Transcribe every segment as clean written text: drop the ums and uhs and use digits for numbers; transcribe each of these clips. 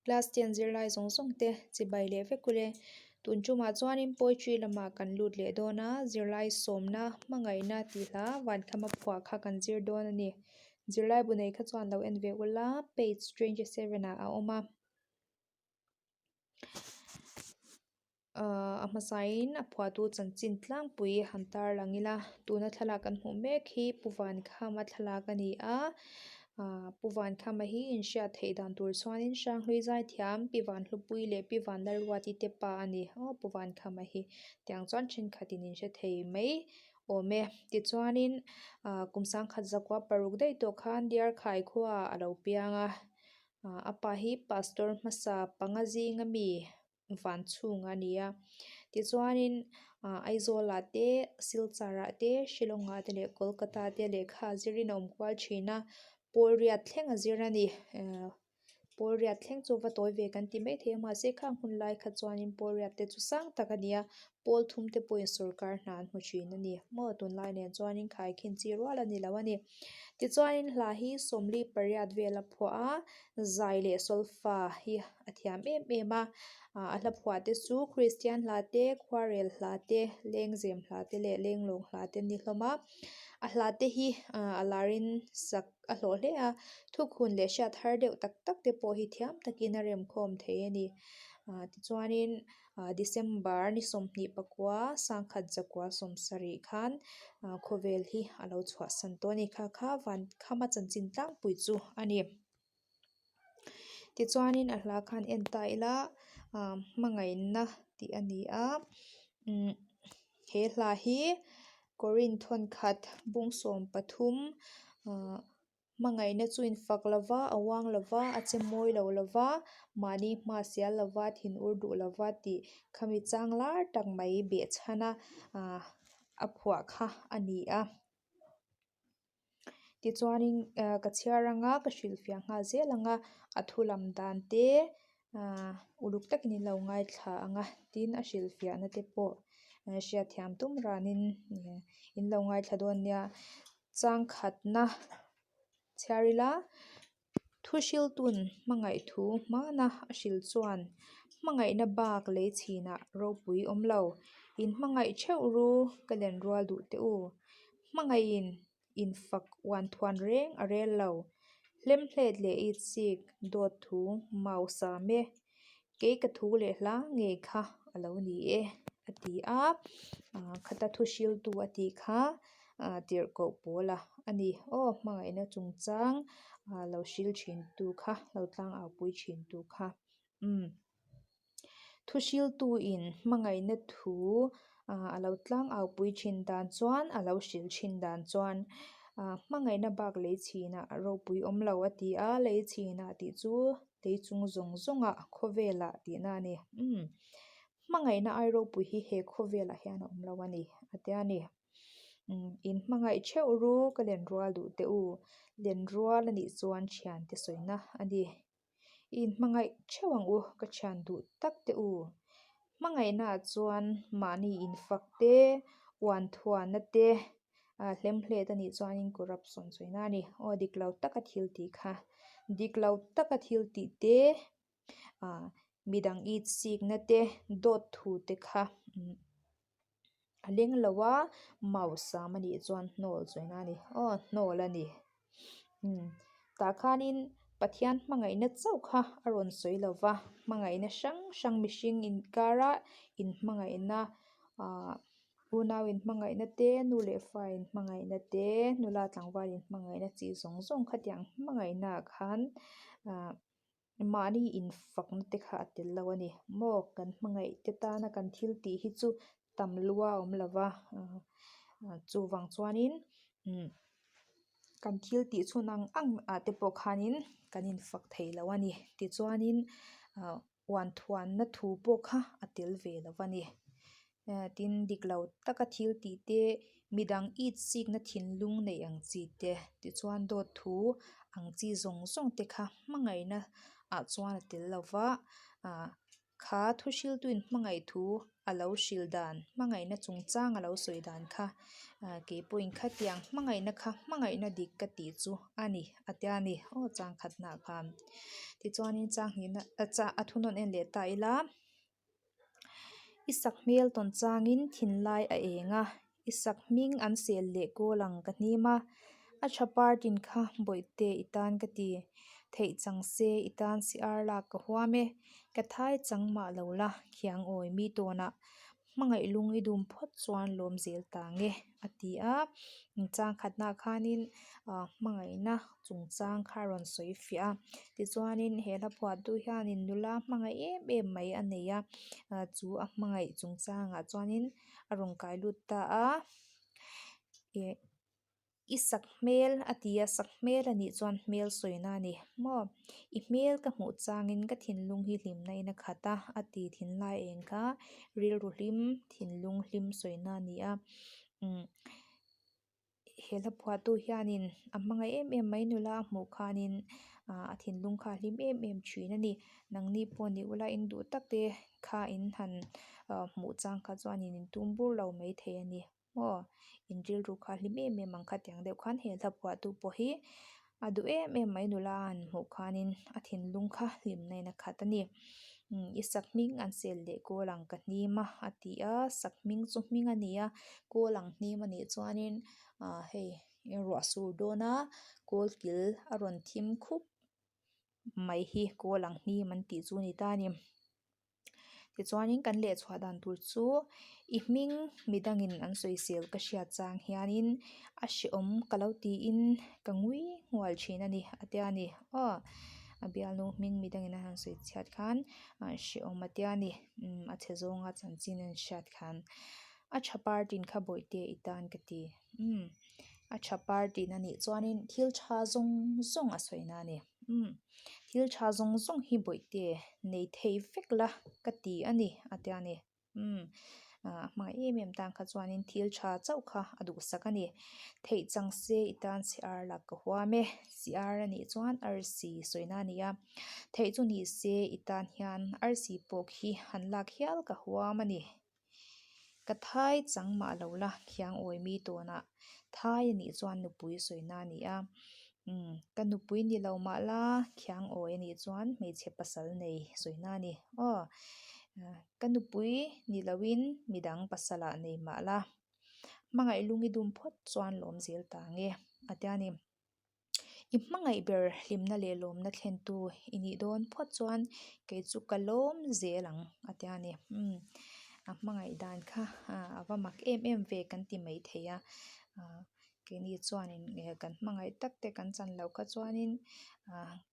Class ten zirlai zawng zawng te chibai leh vek ule. Tun tumah chuanin poetry lamah kan lut leh dawn a, zirlai sawmna hmangaihna tih hla vankhama phuah kha kan zir dawn a ni. Zirlai bu nei kha chuan lo en ve ula, page 27 ah a awm a. A hmasain a phuahtu chanchin tlangpui han tar lang ila tuna thlalak kan hmuh mek hi Pu Vankhama thlalak a ni a Pu Vankhama hi inhriat theih dan tur chuanin Hranghlui Zaithiam Pi Vanhlupui leh Pi Vanlalruati te pa a ni aw Pu Vankhama hi tiang chuan thenkhatin inhre thei mai awm e tichuanin kum sangkhat zakua paruk daih tawh khan Diarkhai khuaah a lo piang a a pa hi pastor hmasa panga zinga mi. van chhung a ni a tichuanin ah Aizawl ah te Silchar ah te Shillong ah te leh Kolkata te lehkha a zirin a awm kual thin a pawl riat thleng a zir a ni ehh pawl riat thleng chu va tawi ve kan ti maithei a mahse khang hun lai kha chuanin pawl riat te chu sang tak a ni a pawl thum te pawhin sawrkar hna an hmu thin a ni maw tunlai nen chuanin khaikhin chi rual a ni lo a ni tichuanin hla hi sawmli pariat vel a phuah a zai leh solfa hi a thiam em em a ah a hla phuah te chu Kristian hla te khuarel hla te lengzem hla te leh lenglawng hla te an ni hlawm a a hla te hi ah a lar in sak a hlawh hle a thukhun leh hriat har deuh tak tak te pawh hi thiam takin a remkhawm thei a ni ah tichuanin ah December ni sawmhnih pakua sangkhat zakua sawmsarih khan ah khawvel hi a lo chhuahsan tawh a ni kha kha van khama chanchin tlangpui chu a ni. Tichuanin a hla khan en ta ila ah hmangaihna tih a ni a umm he hla hi Korin thawnkhat bung sawm pathum ah hmangaihna chu infak lova a uang lova a che mawi lo lova mahni hma sial lova thinur duh lova tih khami chang lar tak mai behchhan a ah a phuah kha a ni a. Tichuanin ah ka chhiar anga ka hrilhfiah nghal zel anga a thu lam dan te ah uluk takin in lo ngaithla ang a tin a hrilhfiahna te pawh hriatthiam tum ranin in lo ngaithla dawn nia changkhatna chhiar ila thu hriltun hmangaih thu hmana a hril chuan hmangaihna bak lei chhinah ropui awm lo in hmangaih theuh ru ka len rual duh teh u hmangaihin infak uan thuan reng a rel lo hlemhlet leh itsik dawt thu mau sam e kei ka thu leh hla ngei kha a lo ni e a ti a ah khata thu hriltu a tih kha ah tirhkoh pawl a a ni aw hmangaihna chungchang ah lo hril thin tu kha lo tlang au pui thin tu kha umm thu hriltu in hmangaihna thu ah a lo tlang au pui thin dan chuan a lo hril thin dan chuan ah hmangaihna bak lei chhinah ropui awm lo a ti a lei chhinah tih chu. Lei chung zawng zawngah khawvelah tihna a ni. Umm, hmangaihna ai ropui hi he khawvelah hian a awm lo a ni, a tia a ni. Umm, in hmangaih theuh ru ka len rual duh teh u, len rual a nih chuan thiante sawina a ni. I in hmangaih theuh ang u ka thian duh tak teh u. Hmangaihnaah chuan mahni infak te, uan thuana te, ah hlemhlet a nih chuanin corruption sawina a ni. Aw dik lo taka thil tih kha dik lo taka thil tih te ah midang it sikna te dawt thu te kha a leng lo a mausam a nih chuan hnawl sawina a ni. Aw hnawl a ni. Umm tah khanin Pathian hmangaihna chauh kha a rawn sawi lo va hmangaihna hrang hrang mihring inkara inhmangaihna ah unau inhmangaihna te nu leh fa inhmangaihna te nula tlangval inhmangaihna chi zawng zawng khatiang hmangaihna ah khan ah mahni infakna te kha a tel lo a ni maw kan hmangaih te tana kan thil tih hi chu tam lua a awm lo va chuvang chuanin umm kan thil tih chhun ang ang ah te pawh khanin kan infak thei lo a ni tichuanin ah uan thuanna thu pawh kha a tel ve lo a ni tin dik lo taka thil tih te midang it sikna thinlung neih ang chi te tichuan dawt thu ang chi zawng zawng te kha hmangaihna ah chuan a tel lo va ah kha thu hriltu in hmangaih thu. a lo hril dan, hmangaihna chungchang a lo sawi dan kha kei pawhin khatiang hmangaihna kha hmangaihna dik ka tih chu a ni a tia ni aw chang khatnaah khan. Tichuanin chang hnihna a thunawn en leh ta ila. I sak hmel tawn changin thinlai a eng a, i sak hming an sel leh kawl ang ka hnim a, a tha par tin kha bawihte i tan ka ti, theih chang se i tan si ar lak ka huam e, ka thai chang mah lo la khiang awi mi tawnah hmangaih lung i dum phawt chuan lawm zel ta nge a ti a, chang khatnaah khanin hmangaihna chungchang kha a rawn sawi fiah a tichuanin he hla phuahtu hianin nula hmangaih em em mai a nei a chu a hmangaih chungchangah chuanin a rawn kai lut ta a ih i sak hmel a ti a sak hmel a nih chuan hmel sawina a ni maw i hmel ka hmuh changin ka thinlung hi hlimna in a khat a a ti thinlai eng kha rilru hlim thinlung hlim sawina a ni a umm. He hla phuahtu hianin a hmangaih em em mai nula a hmuh khanin ah a thinlung kha a hlim em em thin a ni. Nangni pawh ni ula in duh tak te kha in han ah hmuh chang kha chuanin in tum bur lo maithei a ni maw? In rilru kha a hlim em em ang khatiang deuh khan he hla phuahtu pawh hi A duh em em mai nula an hmuh khanin a thinlung kha hlimna in a khat a ni. I sakhming an sel leh kawl ang ka hnim a a ti a, sakhming chu hming a ni a, kawl ang hnim a nih chuanin ah hei ruah sur dawn a, kawl kil a rawn thim khup mai hi kawl ang hnim an tih chu a ni ta a ni. Tichuanin kan leh chhuah dan tur chu i hming midangin an sawisel ka hriat chang hianin a hrehawm ka lo tiin ka ngui nghual thin a ni a tia ni aw a bialnu hming midangin a han sawi chhiat khan hrehawm a tia ni a chhe zawnga chanchin an hriat khan a tha par tin kha bawihte i tan ka ti umm a tha par tin a nih chuanin thil tha zawng zawng a sawi na a ni. Umm thil tha zawng zawng hi bawihte nei thei vek la ka ti a ni a tia ni. Umm a hmangaih em em tan kha chuanin thil tha chauh kha a duhsak a ni. Theih chang se i tan si ar lak ka huam e, si ar a nih chuan arsi sawina a ni a. Theih chu ni se i tan hian arsi pawh khi han lak hial ka huam a ni. Ka thai chang mah lo la khiang awi mi tawnah thai a nih chuan nupui sawina a ni a, umm ka nupui ni lo mah la khiang awi a nih chuan hmeichhe pasal nei sawina a ni aw, ka nupui ni loin midang pasalah nei mah la hmangaih lung i dum phawt chuan lawm zel ta nge a tia ni. I hmangaih ber hlimna leh lawmna thlentu i nih dawn phawt chuan kei chu ka lawm zel ang a tia ni. Umm a hmangaih dan kha a va mak em em ve kan ti mai thei a, keini chuanin kan hmangaih tak te kan chan loh kha chuanin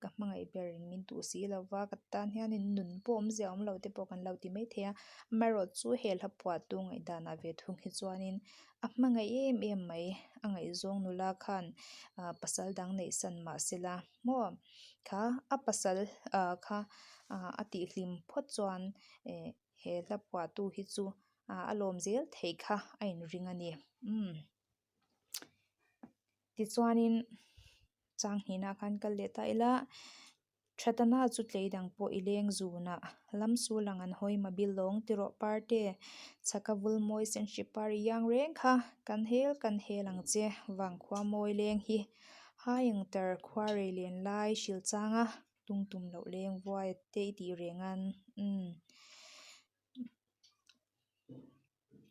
ka hmangaih berin min duh si lo va ka tan hianin nun pawh awmzia awm lo te pawh kan lo ti mai thei a, amaherawhchu he hla phuahtu ngaihdanah ve thung hi chuanin A hmangaih em em mai, a ngaihzawng nula khan pasal dang neih san mah sela maw kha a pasal kha a tihhlim phawt chuan he hla phuahtu hi chu a lawm zel theih kha a inring a ni. Umm tichuanin chang hnihna khan kal leh ta ila. Thatana chu tlei dang pawh i leng zunah lam sul ang an hawi ma bil lawng ti rawh parte chhaka vul mawi senhri par i iang reng kha kan hel kan hel ang che vangkhua mawi leng hi hai ang tar khua rei len lai hril changa tung tum loh leng vuai te i tih reng an umm.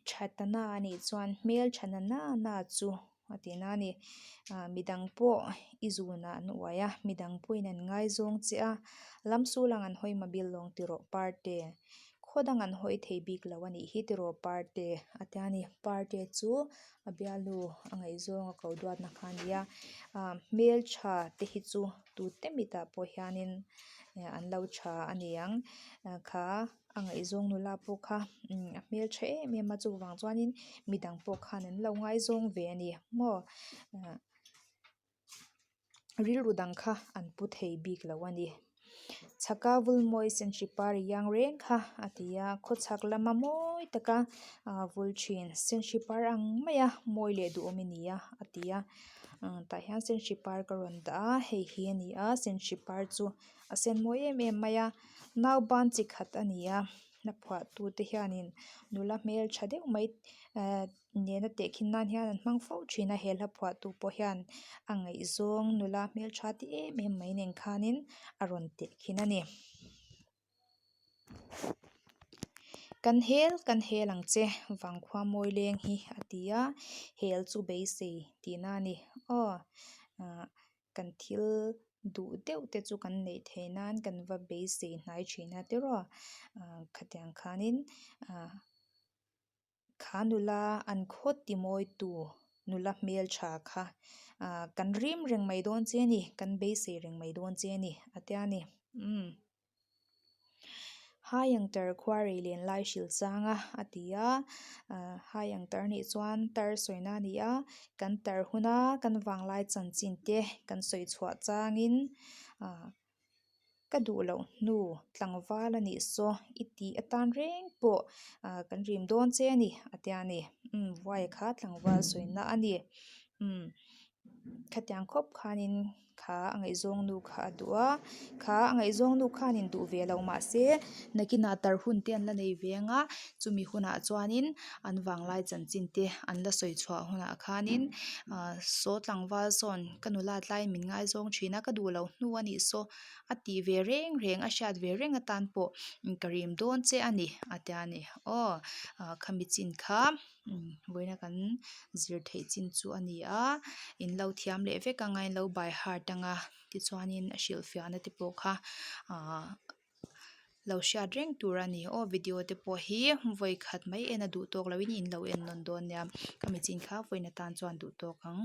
Thatana a nih chuan hmel tha na na na chu a ti na a ni. Ah midang pawh i zunah an uai a, midang pawhin an ngaizawng che a, lamsul ang an hawi mabil lawng ti rawh parte. Khaw dang an hawi thei bik lo a nih hi ti rawh parte a ti a ni. Parte chu a bialnu a ngaihzawng a ko duatna kha a ni a, ah hmel tha te hi chu tute mitah pawh hianin an lo tha a ni ang kha. A ngaihzawng nula pawh kha a hmeltha em em a chuvang chuanin midang pawh khan an lo ngaizawng ve a ni maw rilru dang kha an pu thei bik lo a ni. Chhaka vulmawi senhri par i iang reng kha a ti a khawchhak lama mawi taka vul thin senhri par ang maia mawi leh duhawm i ni a a ti a tah hian senhri par ka rawn dah a hei hi a ni a senhri par chu a sen mawi em em mai a nauban chi khat a ni a. Hla phuahtute hianin nula hmeltha deuh mai ehh nena tehkhin nan hian an hmang fo thin a he hla phuahtu pawh hian a ngaihzawng nula hmeltha ti em em mai nen khanin a rawn tehkhin a ni. Kan hel kan hel ang che vangkhua mawi leng hi a ti a hel chu beisei tihna a ni aw ah kan thil duh deuh te chu kan neih theih nan kan va beisei hnai thin a tiraw ah khatiang khanin ah Kha nula an khaw ti mawitu nula hmeltha kha ah kan rim reng mai dawn che a ni, kan beisei reng mai dawn che a ni a tia ni. Umm. Hai ang tar khuarei len lai hrilh chang a a ti a, ah hai ang tar nih chuan tar sawina a ni a, kan tar huna kan vanglai chanchin te kan sawi chhuah changin ah Ka duh loh hnu tlangval a nih saw i tih atan reng pawh ah kan rim dawn che a ni a tia ni. Umm vuai kha tlangval sawina a ni. Umm khatiang khawp khanin kha a ngaihzawng nu kha a duh a, kha a ngaihzawng nu khanin duh ve lo mahse nakinah tar hun te an la nei ve ang a, chumi hunah chuanin an vanglai chanchin te an la sawi chhuah hunah khanin ah saw tlangval sawn ka nula tlaiin min ngaizawng thin a ka duh loh hnu a nih saw a tih ve reng reng a hriat ve reng atan pawh ka rim dawn che a ni a tia a ni aw ah khami chin kha vawiina kan zir theih chin chu a ni a in lo thiam leh vek anga in lo by heart anga tichuanin a hrilhfiahna te pawh kha ah. Lo hriat reng tur a ni aw video te pawh hi vawi khat mai en a duh tawk loin in lo en nawn dawn nia khami chin kha vawiin atan chuan duh tawk ang.